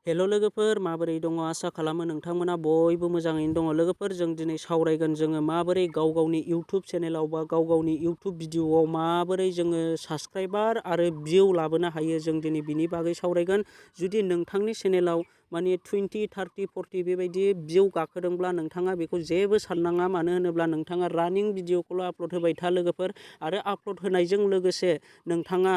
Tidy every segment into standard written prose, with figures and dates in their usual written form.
हेल' लोगोफोर माबोरै दङ आसा खालामो नोंथांमोना बयबो मोजाङैनो दङ। लोगोफोर जों दिनै सावरायगोन जोङो माबोरै गाव गावनि इउटुब चेनेलाव बा गाव गावनि इउटुब भिडिअ'आव माबोरै जोङो साबस्क्राइबार आरो भिउ लाबोनो हायो। जों दिनै बिनि बागै सावरायगोन। जुदि नोंथांनि चेनेलाव माने 20, 30, 40 बेबायदि भिउ गाखोदोंब्ला नोंथाङा बेखौ जेबो साननाङा। मानो होनोब्ला नोंथाङा रानिं भिडिअ'खौल' आपल'ड होबाय था लोगोफोर। आरो आपल'ड होनायजों लोगोसे नोंथाङा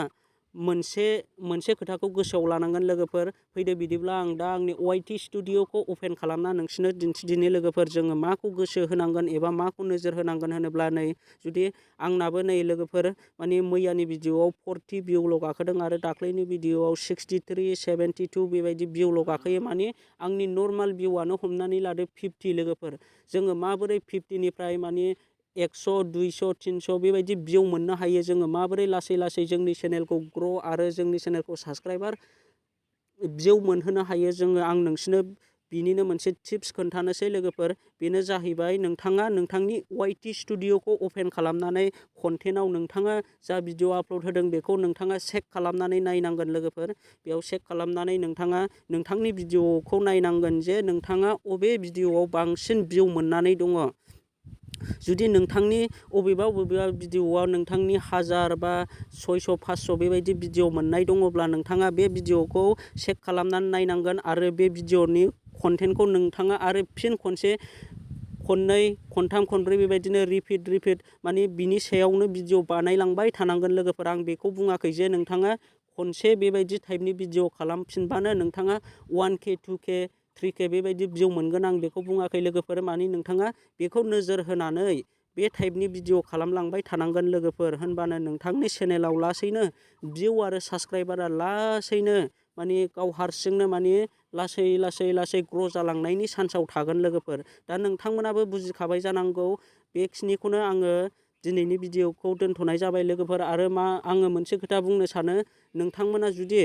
मोनसे खोथाखौ गोसोआव लानांगोन लोगोफोर। फैदो बिदिब्ला आं दा आंनि YT स्टुडिअ'खौ अपेन खालामना नोंसिनो दिन्थिदिनि लोगोफोर। जोङो माखौ गोसो होनांगोन एबा माखौ नोजोर होनांगोन होनोब्ला नै जुदि आंनाबो नै लोगोफोर माने मैयानि भिडिअ'आव 40 भिउल' गाखोदों आरो दाख्लैनि भिडिअ'आव 63, 72 बेबायदि भिउल' गाखोयो। माने आंनि नर्माल भिउआनो हमनानै लादो 50 लोगोफोर। जोङो माबोरै 50निफ्राय माने 100, 200, 300 बेबायदि भिउ मोननो हायो। जोङो माबोरै लासै लासै जोंनि चेनेलखौ ग्र' आरो जोंनि चेनेलखौ साबस्क्राइबार भिउ मोनहोनो हायो। आं नोंसिनो बिनिनो मोनसे टिप्स खोन्थानोसै लोगोफोर। बेनो जाहैबाय नोंथाङा नोंथांनि YT स्टुडिअ'खौ अपेन खालामनानै कन्टेन्टआव नोंथाङा जा भिडिअ' आपल'ड होदों बेखौ नोंथाङा चेक खालामनानै नायनांगोन लोगोफोर। बेयाव चेक खालामनानै नोंथाङा नोंथांनि भिडिअ'खौ नायनांगोन जे नोंथाङा अबे भिडिअ'आव बांसिन भिउ मोननानै दङ। जुदि नोंथांनि बबेबा भिडिअ'आव नोंथांनि 1000 बा 600, 500 बेबायदि भिडिअ' मोननाय दङब्ला नोंथाङा बे भिडिअ'खौ चेक खालामनानै नायनांगोन आरो बे भिडिअ'नि कन्टेन्टखौ नोंथाङा आरो फिन खनसे खननै, खनथाम, खनब्रै बेबायदिनो रिपिट माने बिनि सायावनो भिडिअ' बानायलांबाय थानांगोन लोगोफोर। आं बेखौ बुङाखै जे नोंथाङा खनसे बेबायदि टाइपनि भिडिअ' खालामफिनबानो नोंथाङा 1K, 2K, 3K बेबायदि भिउ मोनगोन। आं बेखौ बुङाखै लोगोफोर। माने नोंथाङा बेखौ नोजोर होनानै बे टाइपनि भिडिअ' खालामलांबाय थानांगोन लोगोफोर। होनबानो नोंथांनि चेनेलाव लासैनो भिउ आरो साबस्क्राइबारा लासैनो माने गाव हारसिंनो माने लासै ग्र' जालांनायनि चान्सआव थागोन लोगोफोर। दा नोंथांमोनाबो बुजिखाबाय जानांगौ। बेखिनिखौनो आङो दिनैनि भिडिअ'खौ दोनथ'नाय जाबाय लोगोफोर। आरो आङो मोनसे खोथा बुंनो सानो, नोंथांमोना जुदि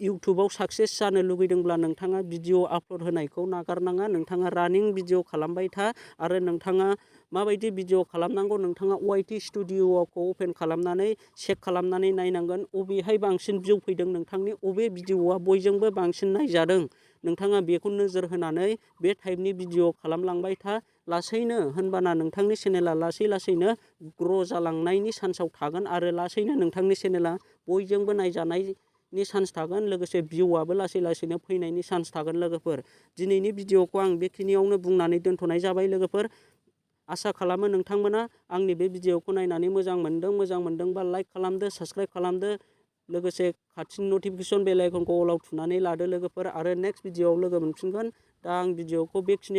इउटुबाव साक्सेस जानो लुगैदोंब्ला नोंथाङा भिडिअ' आपल'ड होनायखौ नागारनाङा। नोंथाङा रानिं भिडिअ' खालामबाय था आरो नोंथाङा माबायदि भिडिअ' खालामनांगौ नोंथाङा YT स्टुडिअ'खौ अपेन खालामनानै चेक खालामनानै नायनांगोन। अबेहाय बांसिन भिउ फैदों, नोंथांनि अबे भिडिअ'आ बयजोंबो बांसिन नायजादों, नोंथाङा बेखौ नोजोर होनानै बे टाइपनि भिडिअ' खालामलांबाय था लासैनो। होनबाना नोंथांनि चेनेला लासैनो ग्र' जालांनायनि चान्सआव थागोन आरो लासैनो नोंथांनि चेनेला बयजोंबो नायजानायनि चान्स थागोन। लोगोसे भिउआबो लासैनो फैनायनि चान्स थागोन लोगोफोर। दिनैनि भिडिअ'खौ आं बेखिनियावनो बुंनानै दोनथ'नाय जाबाय लोगोफोर। आसा खालामो नोंथांमोना आंनि बे भिडिअ'खौ नायनानै मोजां मोनदोंबा लाइक खालामदो, साबस्क्राइब खालामदो। लोगोसे खाथिनि नटिफिकेसन बेल आइकनखौ अलाव थुनानै लादो लोगोफोर। आरो नेक्स्ट भिडिअ'आव लोगो मोनफिनगोन। दा आं भिडिअ'खौ बेखिनियाव